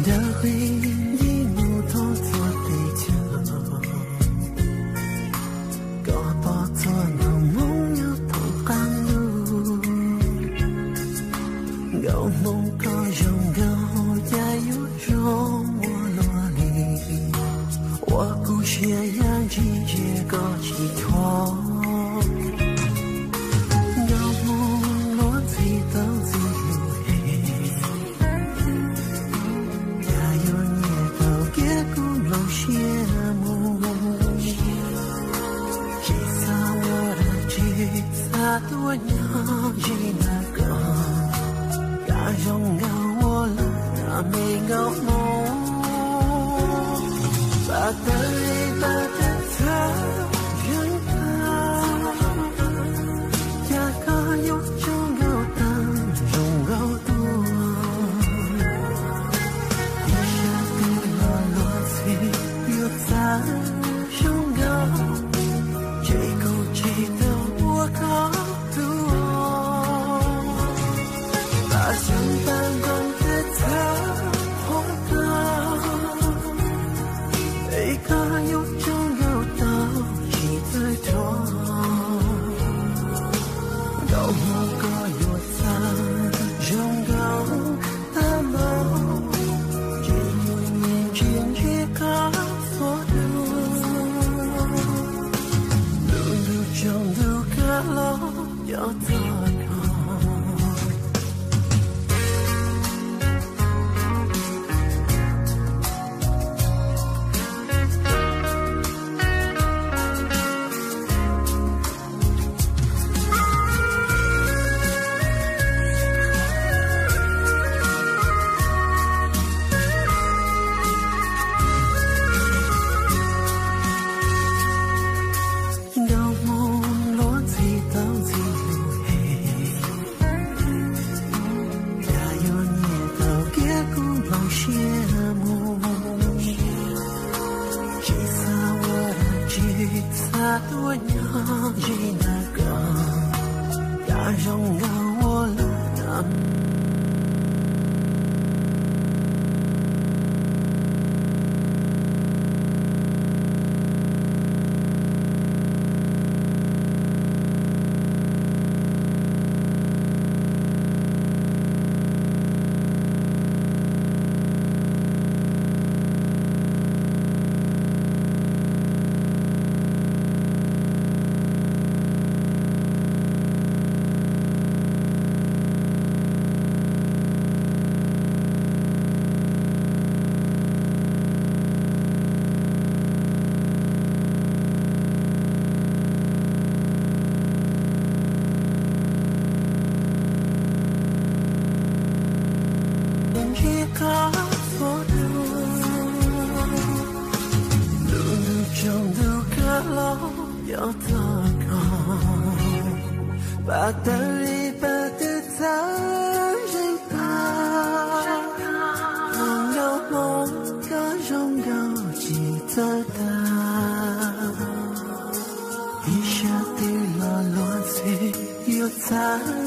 Ntawm qhov yij mus thoob txhua teb chaws, koj pom txhua ntu moo nyob thoob qab ntuj. Nkauj Hmoob koj zoo nkauj cas yuav zoo ua luaj li, ua kuv siab ya ntsis ntsia koj tsis thuam. Nkauj Hmoob luag ntxhi tau ntxhi lus es, cas yuav nyiam tau kiag kuv nplooj siab mus. Tsis xav ua dab tsi, xav tuaj nyob ze ntawm koj, koj zoo nkauj ua luaj me nkauj Hmoob. Pab tawg li pab tawg txhawv zeeg tag, cas koj yuav zoo nkauj tag zoo nkauj tuaj. Ib sab twg los luag ntxhi yuav txawj zoo nkauj, ces kuv tsis tau ua koj tus. Pab xyoob pab ntoo tawg txhawv qhuav tag, es koj yuav zoo nkauj tau tsis txawj rov. Nkauj Hmoob koj yuav txawj zoo nkauj tag npaum, ces yuav nyiam ntsia ntsia koj txhua hnub. Lub ntuj tsaus ntuj kav los cov txog koj. Nkauj Hmoob luag ntxhi tau ntxhi lus es, cas yuav nyiam tau kiag kuv nplooj siab mus. Tsis xav ua dab tsi, xav tuaj nyob ze ntawm koj, koj zoo nkauj ua luaj. Ntsia koj txhua hnub, lub ntuj tsaus ntuj kav los yuav txog koj. Pab tawg li pab twg txawj zeeg tag, nkauj Hmoob koj zoo nkauj tsis txawj tag. Ib sab twg los luag ntxhi yuav txawj